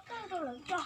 Qeej rau lawv tso.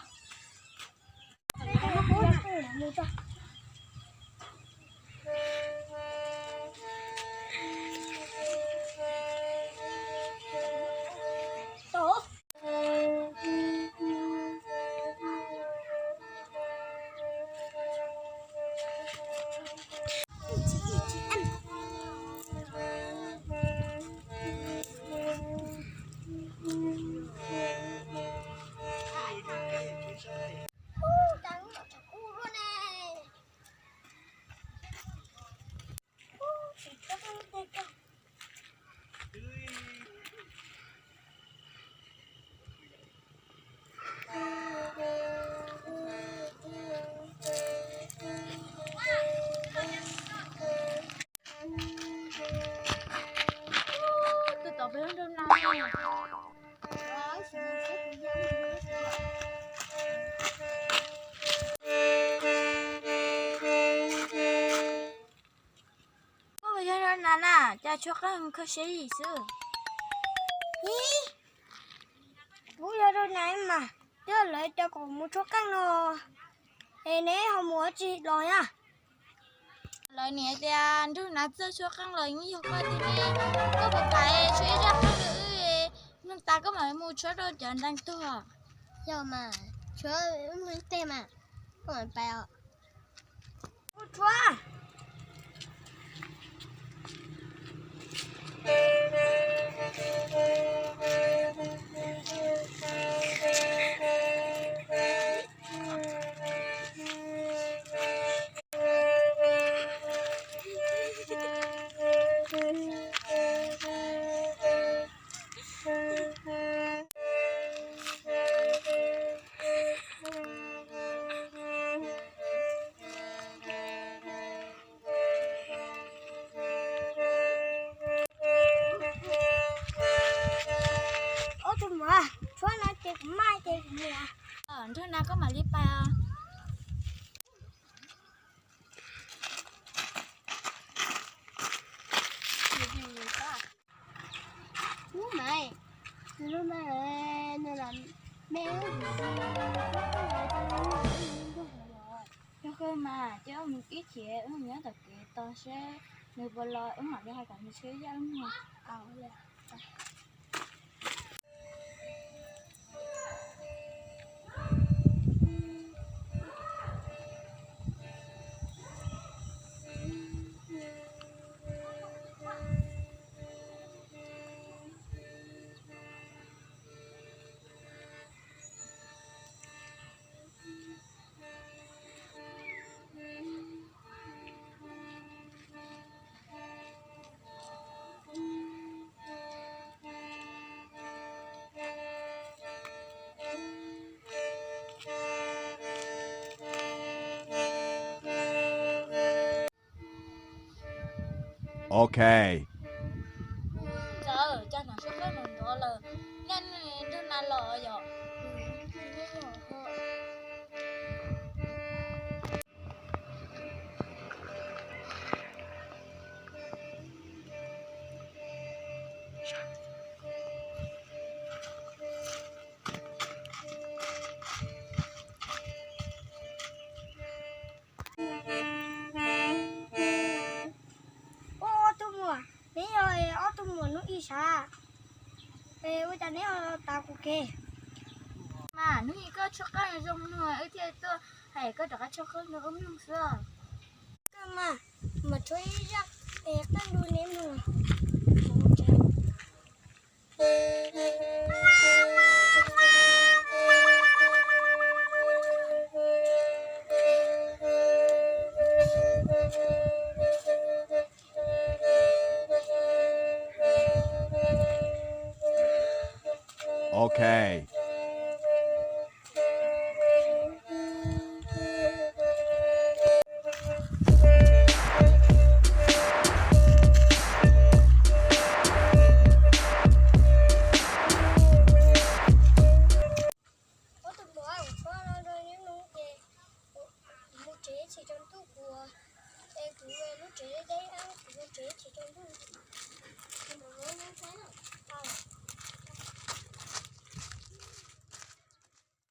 Tus tod peb nrog na. Koj puas yog nrog na na, cas tshuab qeej kho siab yim xwb? Ib, kuv yog nrog na mas, twb lawv cov kom mus tshuab qeej no, es neb ho mus ua tsi los na? Lawv niam tias nrog na txawj tshuab qeej los yeej yog koj tiag ne. Koj puas kam tshuab ib zaj qeej rau wb, nug tas koj mam mus tshuab rau cov ntxhais tuag. Yog mas, tshuab wb mus ib teg mas, koj mam pais os. Mus tshuab. Ob tug muam, tshuab no ces kuv maj ces kuv mus. Nrog na koj mam li pais os. Ub mas, nws lub npe, nws lam me. Yog kawg mas, ces wb mus ib chim, wb mus nyob tom kev tos seb nws puas los, wb mam li hais kom nws tshuab ib zaj wb mloog. Ok. Ntxawm, cas hnov suab qeej nrov nrov lawm, nej nrog na los yom? Ua ob tug muam, neb yog ob tug muam hnub ib sav, es ua cas neb ho tav kuv kev? Mas hnub ib koj tshuab qeej zoo mloog wb thiaj tuaj hais koj rov qab tshuab qeej rau wb mloog xwb. Koj mas, mam tshuab ib zaj qeej rau neb mloog. Ok.